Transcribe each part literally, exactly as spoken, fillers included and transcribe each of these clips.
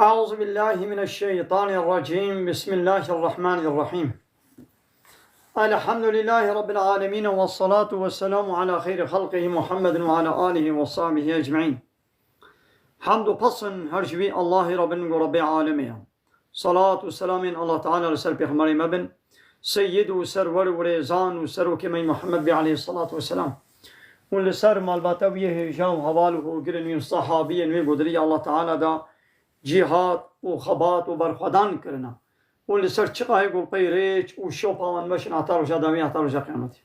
أعوذ بالله من الشيطان الرجيم. بسم الله الرحمن الرحيم. الحمد لله رب العالمين، والصلاة والسلام على خير خلقه محمد وعلى آله وصحبه أجمعين. Hamd û pesn her ji vî Allahê re bin ku Rebbê alemê ye. Salat û selamên Allah Teala li ser Pêxemberê me bin, Seyyid û Serwer û Rêzan û Serokê me Muhammed bê aleyhissalatu vesselam. Û li ser malbata wî yê hêja û heval û hogirên wî û sahabiyên wî ku di rêya Allah Teala de cîhad û xebat û berxwedan kirine. Û li ser çiqahê ku pey rêç û şopa wan meşin heta roja dawî, heta roja qiyametê.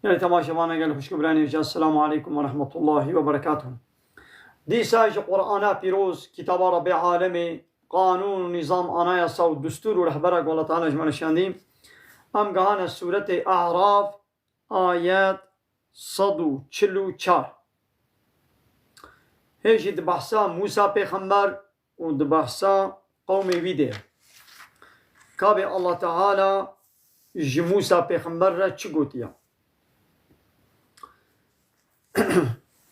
Gelê temaşevana, gelê xwişk û birayên hêja, Esselamu aleykum ve rahmetullahi ve berekatuhu. Dîsa ji Qur'ana pîroz, kitaba Rebbê alemê, qanûn û nîzam, anayasa û destûr û rehbera ku Allah Teala ji me re şandî, em gihane sûretê A'raf, ayet sed û çil û çar. Hê jî di behsa Mûsa pêxember û di behsa qewmê wî de ye. Kabê Allah Teala ji Mûsa pêxember re çi gotiye?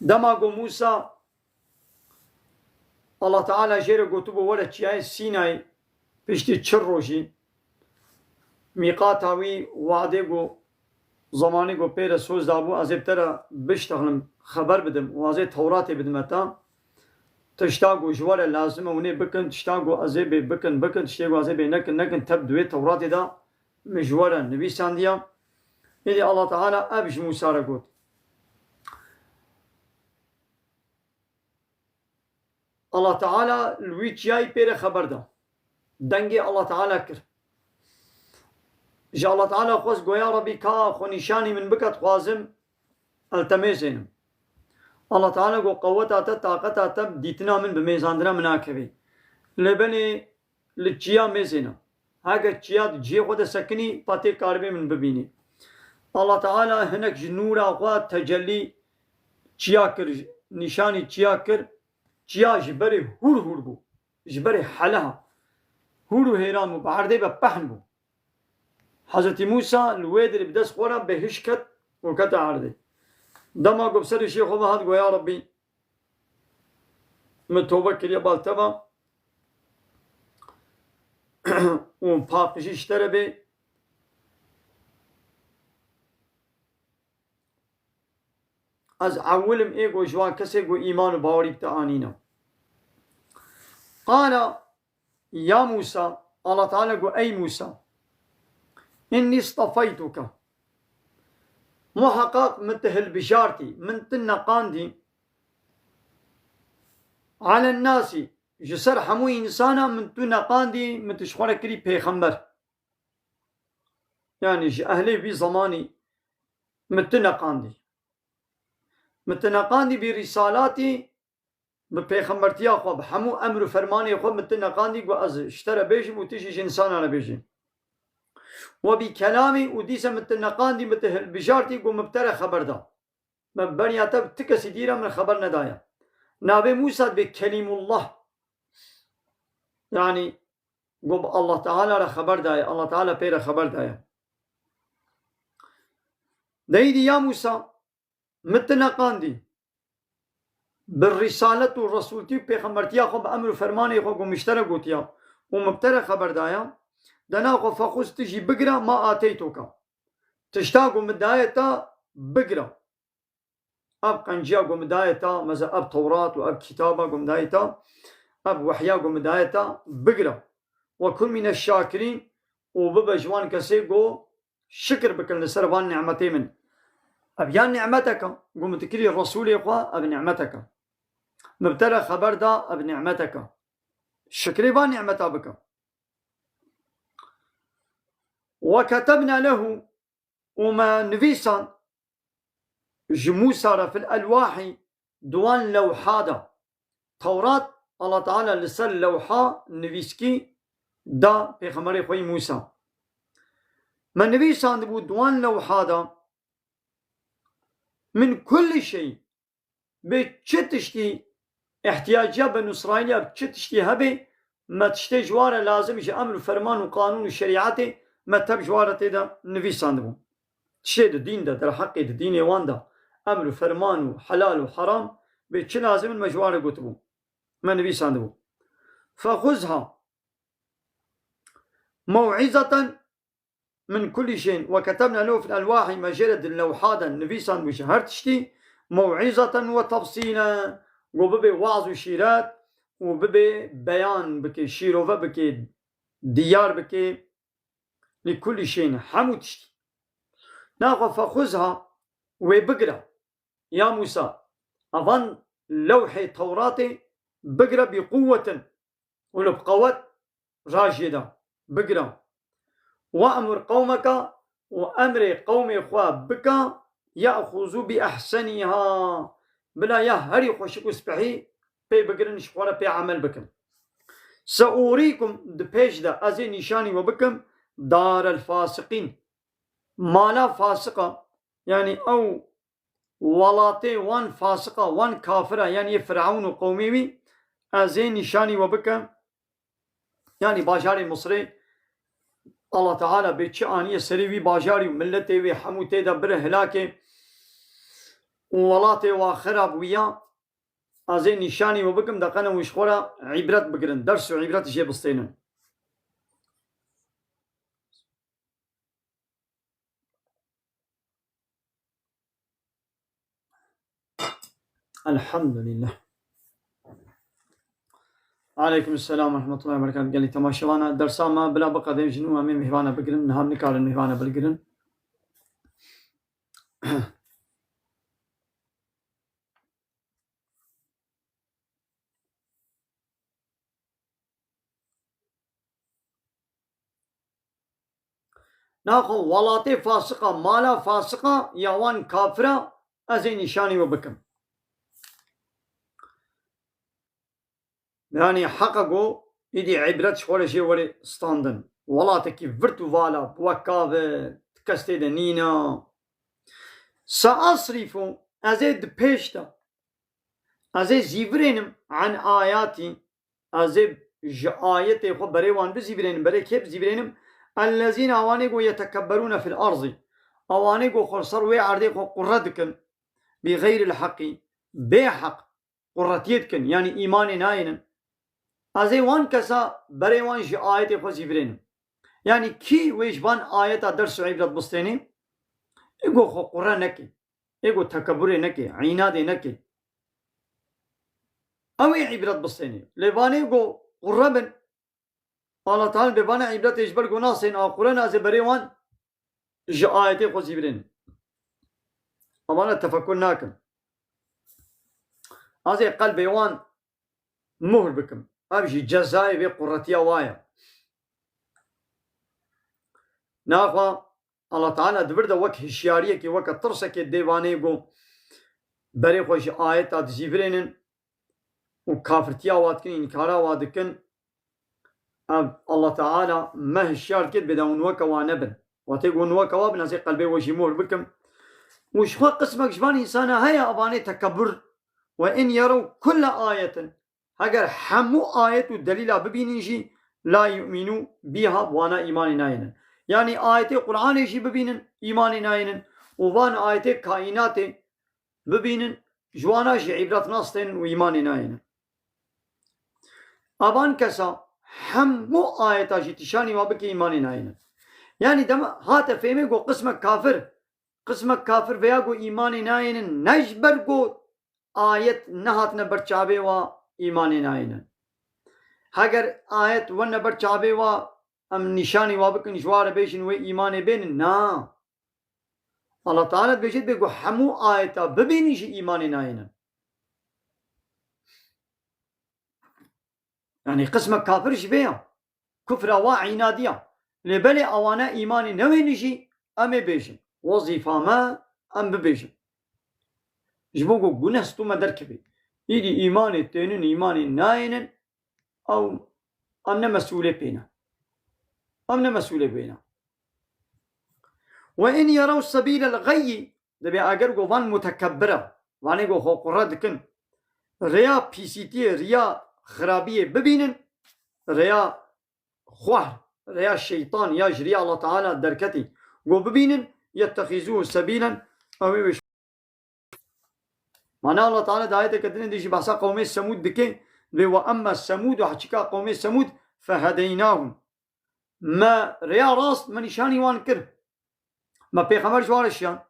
Dema ku Mûsa Allah Teala jê re gotibû, "Were çiyayê Sînayê, piştî çil rojî, mîqata wî, wadê ku, zemanî ku pê re soz dabû, ez ê bi te re biştexlim, xeber bidim û ez ê Tewratê bidime te. Tişta ku ji we re lazim e hûn ê bikin, tişta ku ez ê bê bikin, bikin, tiştê ku ez ê bê nekin, nekin, te bi di wê Tewratê de min ji we re nivîsandiye." Êdî Allah Teala ev ji Mûsa re got. Allah Teala li wî çiyayî pê re xeber da. Dengê Allah Teala kir. Ji Allah Teala xwest, goya Rebî ka xwe nîşanî min bike, dixwazim ez te mêzênim. Allah Teala got, qeweta te, taqeta te bi dîtina min, bi mêzandina min nakevê. Lê benê li çiya mêzêne. Heke çiya di cihê xwe de sekinî, pa tê karibê min bibînî. Allah Teala hinek ji nûra xwe tecellî çiya kir, nîşanî çiya kir. Çiya ji berê hûr hûr bû. Ji berê heleha hûr û hêran bû. Bi erdê ve pehn bû. Hezretî Mûsa li wê dirê bi dest xwe re bêhiş ket û kete erdê. Dema ku bi ser êşê xwe ve hat, got, "Ya Rebbî, min tobe kiriye bal te ve û paqijî ji te re bê. Ez ewil im ê ku ji wan kesê ku îman û bawerî bi te anîne." Qala ya Mûsa, Allah Teala got, "Ey Mûsa, innî stafeytuke." Muheqeq min tu hilbijartî, min tu neqandî. Alen nasî, ji ser hemû însana min tu neqandî, min tu ji xwe re kirî pêxember. Yanî ji ehlê vî zemanî min tu neqandî. Min tu neqandî bi rîsalatî, bi pêxembertiya xwe, bi hemû emr û fermanê xwe min tu neqandî, got, "Ez ji te re bêjim û tu jî ji însana re bêjî." We bi kelamî û dîse min tu neqandî, min tu hilbijartî, got, "Min bi te re xeber da." Me beriya te bi ti kesî dî re min xeber nedaye. Navê Mûsa dibê Kelîmullah. Yanî, got, bi Allah Teala re xeber daye, Allah Teala pê re xeber daye. Deyî dî ya Mûsa, min tu neqandî. Bi rîsalet û resûltî û pêxembertiya xwe, bi emr û fermanê xwe ku min ji te re gotiya û min bi te re xeber daya, dena xwe fexuz tu jî bigira ma ateytoka. Tişta ku min daye te bigira. Ev qenciya ku min daye te, meze ev Tewrat û ev kitaba ku min daye te, ev wehya ku min daye te, bigira. Ve kun mîne şakirîn û bibe ji wan kesê ku şikir bikin li ser van nîmetê min. Ev ya nîmeteke, ku min tu kirî Resûlê xwe, ev nîmeteke. Min bi te re xeber da, ev nîmeteke. Şikrê van nîmeta bike. Ve ketebna lehu, û me nivîsand ji Mûsa re fil elwahî, di wan lewha de. Tewrat, Allah Teala li ser lewha nivîskî da pêxemberê xwe yî Mûsa. Me nivîsandibû di wan lewha de, min kulli şey, bê çi tiştî, ihtiyaciya Benû Îsraîliya bi çi tiştî hebe, me tiştê ji wan re lazim ji emr û ferman û qanûn û şerîetê me tev ji wan re tê de nivîsandibû. Tiştê di dîn de, derheqê di dînê wan de, emr û ferman û helal û heram, bê çi lazim in me ji wan re gotibû. Me nivîsandibû. Fexuzha mew'izeten min kulli şeyin ve ketebna lehu fil elwahi, me jê re di lewha de nivîsandibû ji her tiştî, mew'izeten ve tefsîlen, ku bibe waz û şîret û bibe beyan bike, şîrove bike, diyar bike, li kulli şeyin, hemû tiştî. Naxwe fexuzha, wê bigire. Ya Mûsa, evan lewhê Tewratê bigire bi quwwetin û li bi qewet rajê de bigire. We'mur qewmeke û emrê qewmê xwe bike, ye'xuzu bi ehseniha, bila ya herî xweşik û spehî pê bigirin, ji xwe re pê emel bikin. Se'urîkum, di pêş de ez ê nîşanî we bikim, darel fasiqîn, mala fasiqa, yanî ew welatê wan fasiqa, wan kafira, yanî yê Firewn û qewmê wî, ez ê nîşanî we bikim. Yanî bajarê Misirê, Allah Teala bê çi aniye serê wî bajarî û miletê wê hemû tê de bire hilakê û welatê wa xirab wiya, ez ê nîşanî we bikim, de qene hûn ji xwe re îbret bigirin, ders û îbret jê bistênin. Elhamdülillah. Aleyküm selam ve rahmetullahi ve berekatuhu. Gelî temaşevana dersa me bila biqedê ji nû em ê mêhvana bigirin. Niha nikarin mêhvana bilgirin. Naxwe welatê fasiqa, mala fasiqa ya wan kafira ez ê nîşanî we bikim. Yanî heqa ku îdî îbret ji xwe re jê were standin. Welatekî virt û vala, bi wek kav e, kes tê de nîne. Seasrifu, ez ê di pêş de, ez ê zîvirênim an ayatî, ez ê ji ayetê xwe berê wan bizîvirênim, berê kê bizîvirênim? Ellezîne, awanê ku yetekebberûne fil erzî, awanê ku xwe li ser wê erdê xwe qurre dikin, bi xeyril heqî, bê heq, qurretiyê dikin, yanî îmanê nayênin. Ez ê wan kesa berê wan ji ayetê xwe zîvirênim. Yanî kî wê ji van ayeta ders û îbret bistênê? Ê ku xwe qurre neke. Ê ku tekebburê neke, înadê neke. Ew ê îbret bistênê. Lê vanê ku qurre bin, Allah Teala bê vana îbretê ji ber ku nasên a Quran, ez ê berê wan ji ayetê xwe zîvirênim. Evana tefekkur nakim. Ez ê qelbê wan muhr bikim. Ev jî cezayê vê qurretiya wa ye. Naxwe Allah Teala di vir de wek hişyariyekê, weke tirsekê dê vanê ku berê xwe ji ayeta dizîvirênin û kafirtiya wa dikin, înkara wa dikin. Ev Allah Teala me hişyar dike, bêda hûn weke wa nebin. Watê ku hûn weke wa bin, ez ê qelbê we jî muhr bikim. Û ji xwe qismek ji van însana heye, evanê tekebur. Ve in yerew kulle ayetin. Heger hemû ayet û delîla bibînin jî, la yu'minu biha, bi wana îmanê nayênin. Yanî ayetê Qur'anê jî bibînin, îmanê nayênin. Û van ayetê kaînatê bibînin, ji wana jî îbret nastênin û îmanê nayênin. Avan kesa hemû ayeta jî tişanî wa bike, îmanê nayênin. Yanî dema hate fêmê ku qismek kafir, qismek kafir veya ku îmanê nayênin, ne ji ber ku ayet nehatine ber çavê wa, îmanê nayênin. Heger ayet wene ber çavê wa, em nîşanî wa bikin, ji wa re bêjin wê îmanê bênin? Na. Allah Teala dibêje, dibê ku hemû ayeta bibînin jî îmanê nayênin. Yanî qismek kafir ji vê ya. Kufra wa înadiya. Lê belê ewane îmanê newênin jî em ê bêjin. Wezîfa me em bibêjin. Ji bo ku guneh stû me derkeve. Îdî îmanê tênin, îmanê nayênin, ew em ne mesûlê pê ne. Em ne mesûlê pê ne. Ve in yerew sebîlel xeyyî, dibê eger ku van mutekebbira, vanê ku xwe qurre dikin, rêya pîsîtiyê, riya xirabiyê bibînin, rêya xwehr, rêya şeytan ya ji riya Allah Teala derketî, ku bibînin, yettexîzûhu sebîlen, ew ê wê Mana Allah Teala di ayeteke dinê de jî behsa qewmê Semûd dike, dibê: "Ve emma Semûdu, heçîka qewmê Semûd, fehedeynahum." Me rêya rast, me nîşanî wan kir. Me pêxember ji wan re şiyan.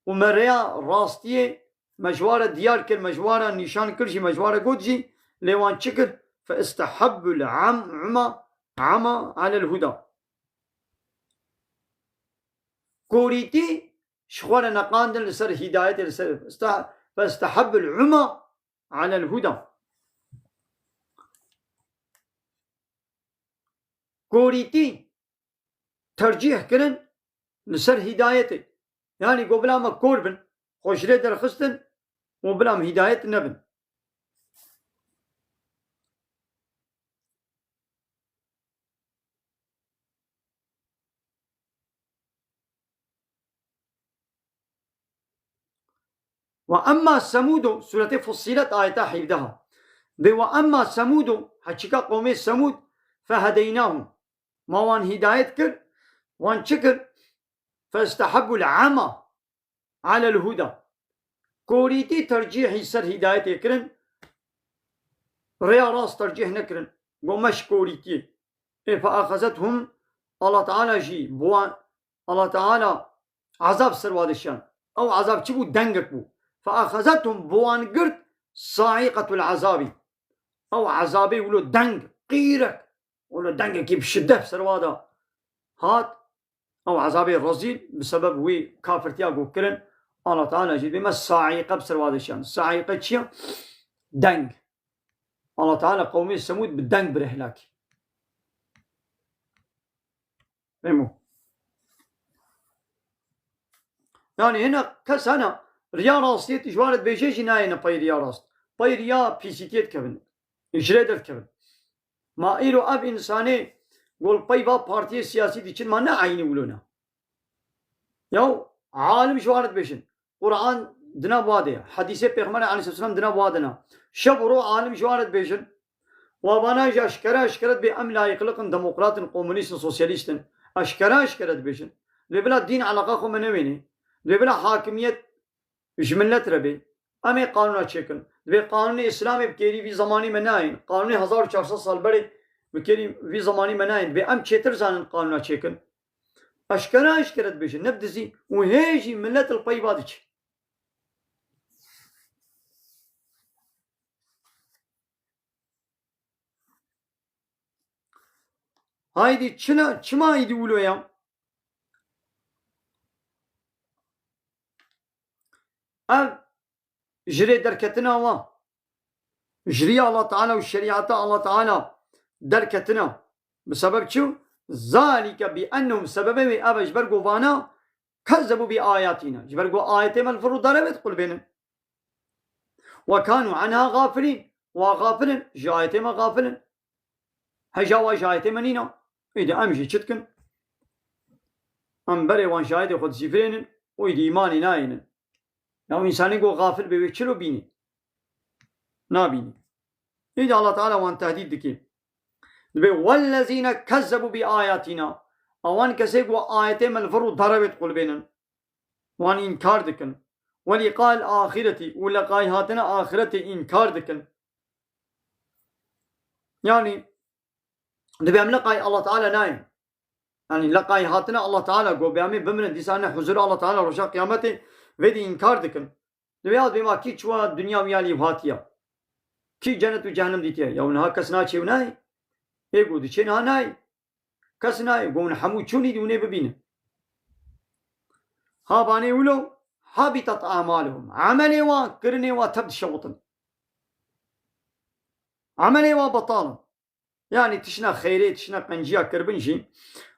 Û me rêya rastiyê me ji wan re diyar kir, me ji wan re nîşan kir jî, me ji wan re got jî, lê wan çi kir? Fe istehebbul am-, ama, ama alel huda. Korîtî ji xwe re neqandin li ser hîdayetê, li ser iste-, fe istehebbul ama alel huda. Korîtî tercîh kirin li ser hîdayetê. Yanî got bila me kor bin, xwe ji lê derxistin û bila me hîdayet nebin. Ve emma Semûdu, Sûretê Fussilet, ayeta hevdeh. Dê ve emma Semûdu, heçîka qewmê Semûd, fehedeynahum. Ma wan hîdayet kir, wan çi kir? Festehebbul ama alel huda. Korîtî tercîhî ser hîdayetê kirin, rêya rast tercîh nekirin. Got me ji korîtiyê. Ê fe axezethum, Allah Teala jî bi wan, Allah Teala ezab ser wa dişan. Ew ezab çi bû? Dengek bû. Fe axezethum, bi wan girt, saîqetul ezabî. Ew ezabê wilo deng, qîrek. Wilo dengekî bi şiddet ser wa da hat. Ew ezabê rezîl bi sebeb wî kafirtiya ku kirin, Allah Teala jî dibê me saîqe bi ser wa dişan. Saîqe çi ye? Deng. Allah Teala qewmê Semûd bi deng bir helakî. Fehmo. Yani hene kes hene riya rastiyê tu ji wan re dibêje jî nayêne pey riya rast. Pey riya pîsîtiyê dikevin. Ji rê derdikevin. Ma îro ev însanê gol pey va partiyê siyasî diçin, ma ne eynî wilo ne. Yaw alim ji wan re dibêjin. Quran dina bi wa de ye. Hedîsê Pêxemberê aleyhisselam dina bi wa de ne. Şev û roj alim ji wan re dibêjin. Wa vana jî eşkere eşkere dibê em layîqliq in, demokrat in, komunîst in, sosyalîst in. Eşkere eşkere dibêjin. Dibê bila dîn eleqa xwe me newênê. Dibê bila hakimiyet ji millet re bê. Em ê qanûna çêkin. Dibê qanûnê Îslamê bi kêrî vî zemanî me nayên. Qanûnê hezar û çar sed sal berê bi kêrî vî zemanî me nayên. Dibê em çêtir zanin qanûna çêkin. Eşkere eşkere dibêjin, ne bi dizî. Û hê jî millet li pey va diçe. Haydî çila, çima îdî wilo ya? Ev ji rê derketina wa. Ji riya Allah Teala û şerîeta Allah Teala derketina. Bi sebeb çi? Zalike bi ennehum, sebebê wê ev e, ji ber ku vana kezzebu bi ayatina. Ji ber ku ayetê me li vir û dare wê diqulbênin. Ve kanu anha gafilîn. Wa gafil in, ji ayetê me gafil in. Heja wa ji ayetê me nîna. Îdî em jî çi dikin? Em berê wan ji ayetê xwe dizîvirênin û îdî îmanî nayênin. Ya însanê ku gafil bê wê çilo bînî? Nabînî. Îdî Allah Teala wan tehdîd dike. Dibê: "Wellezîne kezzebu bi ayatina." Awan kesê ku ayetê me li vir û dare wê diqulbênin. Wan înkar dikin. Ve liqa'il ahireti, û leqayî hatina axiretê înkar dikin. Yanî dibê em leqayî Allah Teala nayên. Yanî leqayî hatina Allah Teala, ku bê em ê bimirin, dîsa ne huzura Allah Teala roja qiyametê, vê dî înkar dikin. Dibê ya dibê ma kî çûwa dinya wî ya lîv hatiya? Kî cenet û cehennem dîtiye? Ya niha kes naçê û nayê? Ê ku diçê niha nayê. Kes nayê, got hûn hemû çûn îdî hûn ê bibînin. Ha vanê wilo, habitat amaluhum. Emelê wa, kirinê wa tev dişewitin. Emelê wa betal in. Yanî tişna xeyrê, tişna qenciya kiribin jî.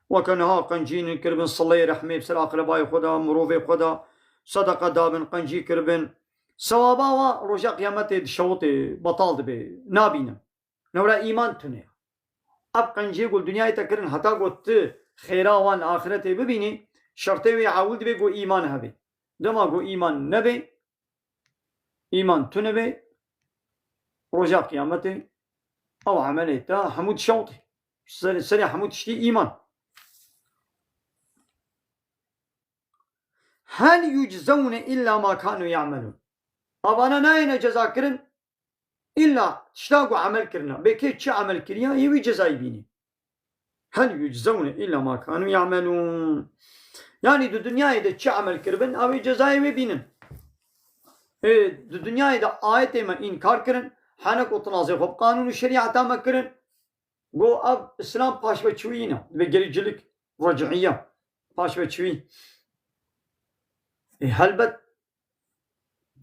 Weke niha qencî kiribin, sileyê rehmê bi ser aqrebayê xwe de, mirovê xwe de, sedeqa dabin, qencî kiribin. Sewaba wa roja qiyametê dişewitê, betal dibe, nabînin. Lewra îman tune ye. Ev qenciyê ku li dinyayê te kirin, heta ku tu xêra wan li axiretê bibînî, şertê wê ewil divê ku îman hebe. Dema ku îman nebe, îman tune be, roja qiyametê ew emelê te hemû dişewitê. Ser-, serê hemû tiştî îman. Hel yuczewne illa ma kanu ya'melun. Avana nayêne ceza kirin, îlla tişta ku emel kirina. Bê kê çi emel kiriya, yê wî cezayî bînî. Hel yuczewne îlla ma kanu ya'melûn. Yanî di dinyayê de çi emel kiribin, ew ê cezayê wê bînin. Ê, di dinyayê de ayetê me înkar kirin, hene ku tinazê xwe bi qanûn û şerîeta me kirin, got ev Îslam paşveçûyî ne, dibe gerîcilik, reciiye, paşveçûyî. Ê, helbet,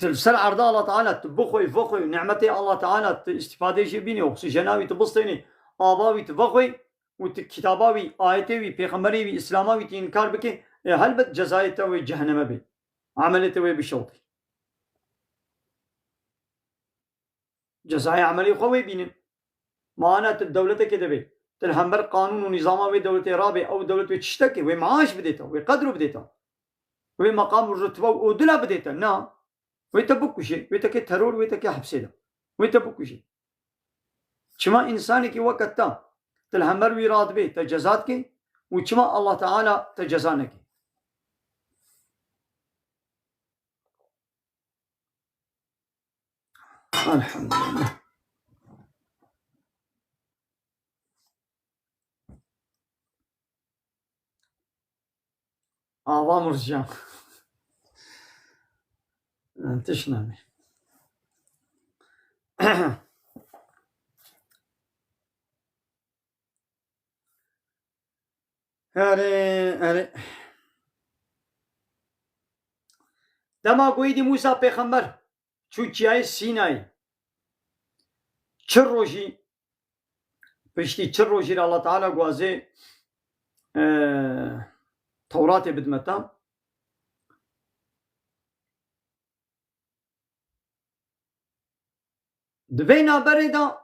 tu li ser erda Allah Teala tu bixwey, vexwey, nimetê Allah Teala tu îstîfadê jê bînî, oksîjena wî tu bistênî, ava wî tu vexwey û tu kitaba wî, ayetê wî, pêxemberê wî, Îslama wî tu înkar bikî, ê, helbet cezayê te wê cehenneme bê. Emelê te wê bişewtî. Cezayê emelê xwe wê bînin. Ma ana tu dewletekê de bê. Tu li hember qanûn û nîzama wê dewletê rabê, ew dewlet wê tiştekê, wê maaş bidê te, wê qedro bidê te. Wê meqam û rutbe û odila bidê te. Na. Wê te bikujê, wê te kê teror, wê te kê hepsê de. Wê te bikujê. Çima însanekî weke te, tu li hember wî radibê, te ceza dikê û çima Allah Teala te ceza nekê? Elhamdülillah. Ava mircan. Tişt nabê. Erê, erê. Dema ku êdî Mûsa pêxember çû çiyayê Sînayê, çil rojî, piştî çil rojî re Allah Teala guazê, e, Tewratê bidime te. Di vê navberê de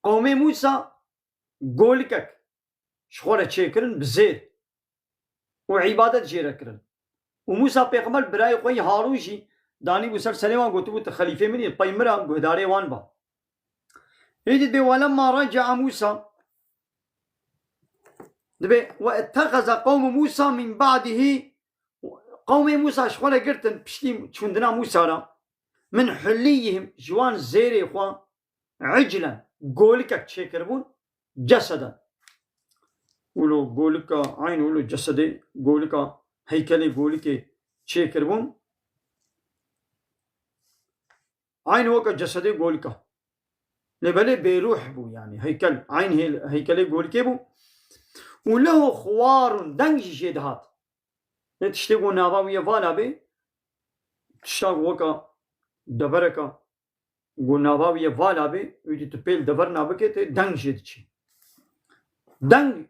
qewmê Mûsa golikek ji xwe re çêkirin bi zêr û îbadet jê re kirin. Û Mûsa pêxember birayê xwe yî Harûn jî danîbû ser serê wan, gotibû, tu xelîfê min î, pey min re guhdarê wan ba. Êdî dibê, welemma reca'a Mûsa, dibê, we ittexeze qewmu Mûsa min ba'dihî, qewmê Mûsa ji xwe re girtin piştî çûndina Mûsa re, min hulliyihim, ji wan zêrê xwe, iclen, golikek çêkiribûn, ceseden. Wilo golika, eyn wilo cesedê golika, heykelê golikê çêkiribûn. Eyn weke cesedê golika. Lê belê bêrûh bû, yanî heykel, eyn hê-, heykelê golikê bû. Û lehu xuwarun, deng jî jê dihat. Lê tiştê ku nava wî ye vala bê, tişta ku weke devereke ku nava wî ye vala bê, wî dî tu pêl deverna bike, tê deng jê diçî. Deng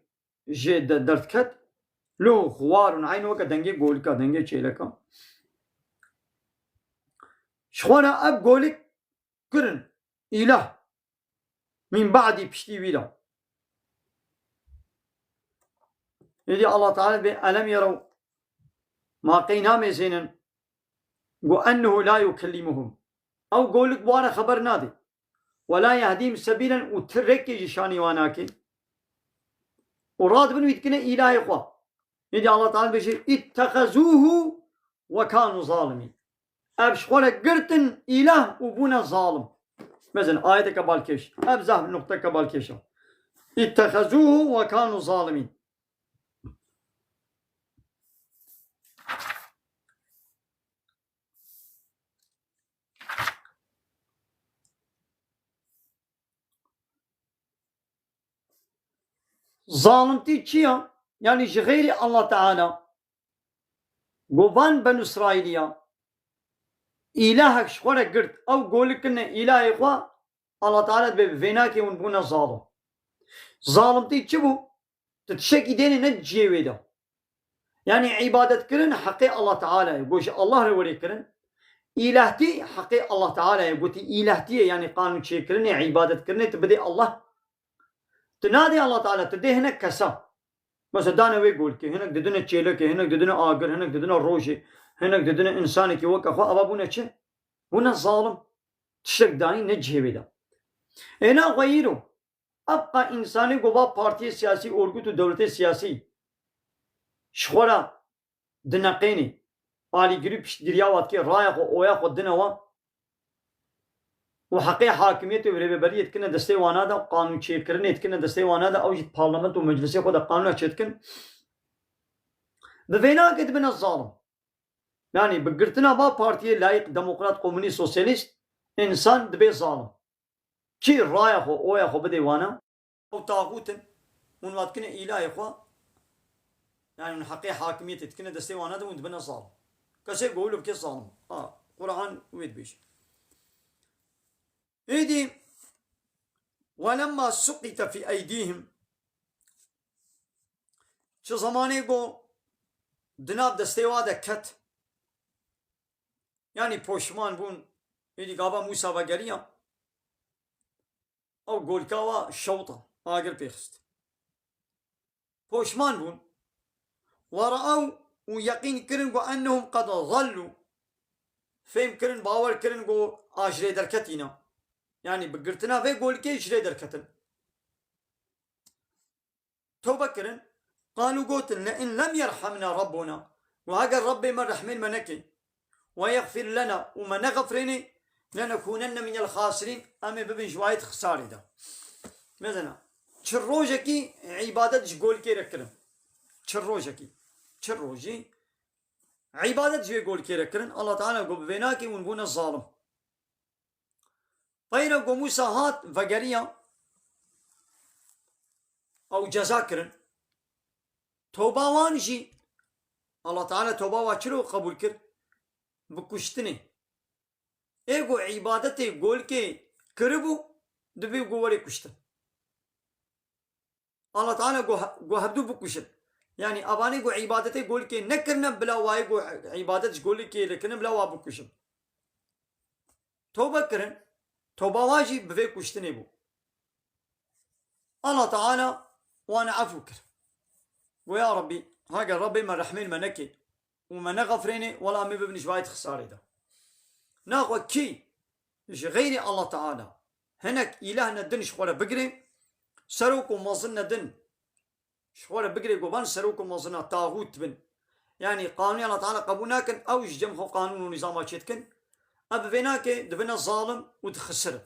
jê de-, derdiket, lo xuwarun eyn weke dengê golika, dengê çêleka. Ji xwe re ev golik kirin îlah. Min ba'dî, piştî wî re. Êdî Allah Teala bê, elem yerew, ma qey namêzênin, got, ennehu la yukellimuhum. Ew golik bi wan re xeber nade. Ve la yehdîhim sebîlen, û ti rêkê jî şanî wan nake. Û radibin wî dikine îlahê xwe. Êdî Allah Teala bêje, ittexezûhu ve kanu zalimîn. Ev ji xwe re girtin îlah û bûne zalim. Mezin ayeteke balkêş. Ev zehf nuqteke balkêş e. İttehezûhu ve kanu zalimîn. Zalimtî çi ya? Yanî ji xeyrî Allah Teala, go van Benu Îsraîliya, îlahek ji xwe re girt, ew golik kirine îlahê xwe, Allah Teala dibê bi vê nakê hûn bûne zalim. Zalimtî çi bû? Tu tiştekî dênê ne cihê wê de. Yanî îbadetkirin heqê Allah Teala ye. Go ji Allah re werê kirin. Îlehtî heqê Allah Teala ye. Gotî îlehtî ye, yanî qanûn çêkirinê, îbadetkirinê tu bidê Allah. Tu nadê Allah Teala, tu dê hinek kesa. Mesela dane wê golkê, hinek didine çêlekê, hinek didine agir, hinek didine rojê, hinek didine însanekî weke xwe, eva bûne çi? Bûne zalim. Tiştek danî ne cihê wê de. Êna xwe îro. Ebqa însanê ku va partiyê siyasî, orgut û dewletê siyasî ji xwe re dineqênê, alîgirî piştgiriya wa dikê, raya xwe, oya xwe dine wa, û heqê hakimiyetê û rêveberiyê dikine destê wana de, qanûnçêkirinê dikine destê wana de, ew jî di parlamento û meclisê xwe de qanûna çêdikin, bi vênakê dibine zalim. Yanî bi girtina va partiyê layîq, demokrat, komunîst, sosyalîst, însan dibê zalim. Kî raya xwe, oya xwe bidê wana? Ew taxût in, hûn va dikine îlahê xwe, yanî hûn heqê hakimiyetê dikine destê wana de, hûn dibine zalim. Kesê ku wilo bike zalim. Ha, Quran wê dibêje. Êdî, "Welemma suqite fî eydîhim." Çi zemanê ku di nav destê wa de ket, yanî poşman bûn, êdî gava Mûsa vegeriya, ew golka wa şewta, agir pê xist. Poşman bûn. Ve re'ew, û yeqîn kirin ku ennehum qed zellû. Fêm kirin, bawer kirin ku a ji lê derketîne. Yanî bi girtina vê golkê ji lê derketin. Tewbe kirin. Qalû, gotin, "Le in lem yerhemna Rabbuna." Û heger Rabbê me rehmên me neke, "Ve yexfir lena," û me nexefrêne, "lenekûnenne minel xasirîn," em ê bibin ji wayê xisarê de. Mezena, çi rojekî îbadet ji golkê re kirin. Çi rojekî. Çi rojî îbadet ji wê golkê re kirin. Allah Teala got, "Bi vê nakê hûn bûne zalim." Peyre ku Mûsa hat vegeriya, ew ceza kirin. Toba wan jî, Allah Teala toba wa çiro qebûl kir? Bi kuştinê. Ê ku îbadetê golkê kiribû, dibê ku werê kuştin. Allah Teala got, got hevdû bikuşin. Yanî, evanê got îbadetê golikê nekirine, bila wayê got îbadet ji golikê lê kirine, bila wa bikuşin. Tobe kirin, toba wa jî bi vê kuştinê bû. Allah Teala wan efû kir. Got, "Ya Rabbî, heger Rabbê me rehmên me nekê û me nexefrênê, wela em ê bibin ji vayê xisarê de." Naxwe kî ji xeyrê Allah Teala hinek îlehne din ji xwe re bigirê, serok û mezinne din ji xwe re bigirê, govan serok û mezina taxût bin. Yanî qanûnê Allah Teala qebûl nakin, ew ji cem xwe qanûn û nîzama çêdikin. Ev bi vê nake, dibine zalim û dixisirin.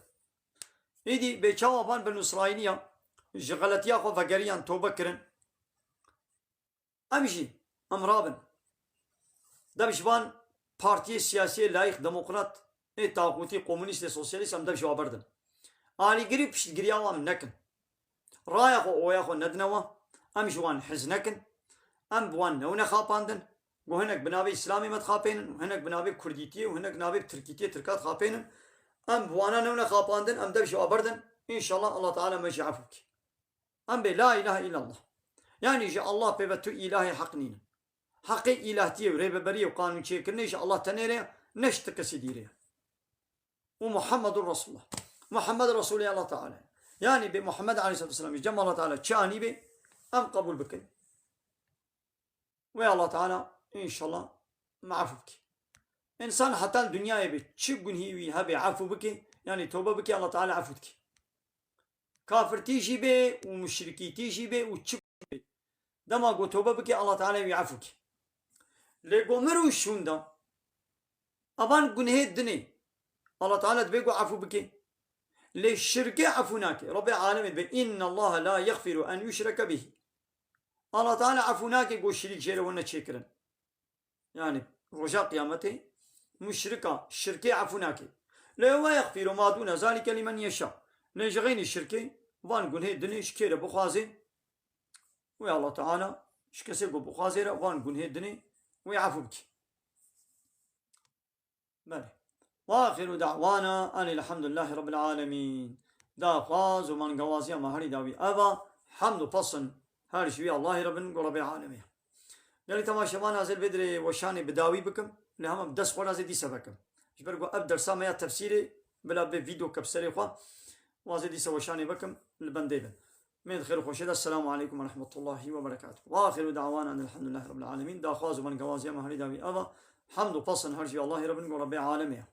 Îdî bê çawa van Benû Îsraîliya ji xeletiya xwe vegeriyan, tobe kirin. Em jî, em rabin. Dev ji van partiyê siyasiyê layîq, demokrat, ê taxûtî, komunîst ê sosyalîst em dev ji wa berdin. Alîgirî û piştgiriya wan nekin. Raya xwe, oya xwe nedine wan. Em ji wan hez nekin. Em bi wan newne xapandin. Ku hinek bi navê Îslamê me dixapênin, hinek bi navê Kurdîtiyê û hinek navê Tirkîtiyê, Tirka dixapênin. Em bi wana newne xapandin, em dev ji wa berdin. Înşallah Allah Teala me jî efû bike. Em bê la îlahe îllallah. Yanî ji Allah pê ve tu îlahê heq nînin. Heqê îlahtiyê û rêveberiyê û qanûnçêkirinê ji Allah tenê re ye, ne ji ti kesî dî re ye. Û Muhammedur Resulullah. Muhammed Resulê Allah Teala ye. Yanî bê Muhammed aleyhisselatu vesselam, ji cem Allah Teala çi anî bê, em qebûl bikin. Wê Allah Teala înşallah me efû bike. Însan heta li dinyayê bê, çi gunhî wî hebe efû bike, yanî tobe bike, Allah Teala efû dike. Kafirtî jî bê û muşrikîtî jî bê û çi bê. Dema ku tobe bike, Allah Teala wî efû ke. Lê ku mir û şûnda, evan gunhê dinê, Allah Teala dibê ku efû bike. Lê şirkê efû nake. Rabbê alemê dibê, "Inna Allaha la yexfiru en yuşreke bihi." Allah Teala efû nake ku şirîk jê re wene çêkirin. Yanî roja qiyametê muşrika şirkê efû nake. Lê we yexfiru ma dûne zalike limen yeşa. Lê ji xeynî şirkê van gunhê dinê ji kê re bixwazê, wê Allah Teala ji kesê ku bixwazê re van gunhê dinê wê efû bike. Belê. Ve axiru da'wana enil hamdulillahî rabbil alemîn. Daxwaz û mangawaziya me herî dawî eva, hemd û pesn her ji wî Allahî re bin, ku Rebê alemê ye. Gelî temaşevan, ez ê li vê dirê weşanê bi dawî bikim, lê hema bi dest xwe re ez ê dîse vekim. Ji ber ku ev dersa me ya tefsîrê bila bê vîdeo ke bi serê xwe, wazê dîse weşanê vekim, li bendê bin. Mê di xêr û xweşê de. Esselamu aleykum ve rahmetullahi ve berekatuhu. Ve axiru da'wana enil hamdulillahî rabbil alemîn. Daxwaz û mangawaziya me herî dawî eva, hemd û pesn her ji Allahî re bin, ku Rebê alemê ye.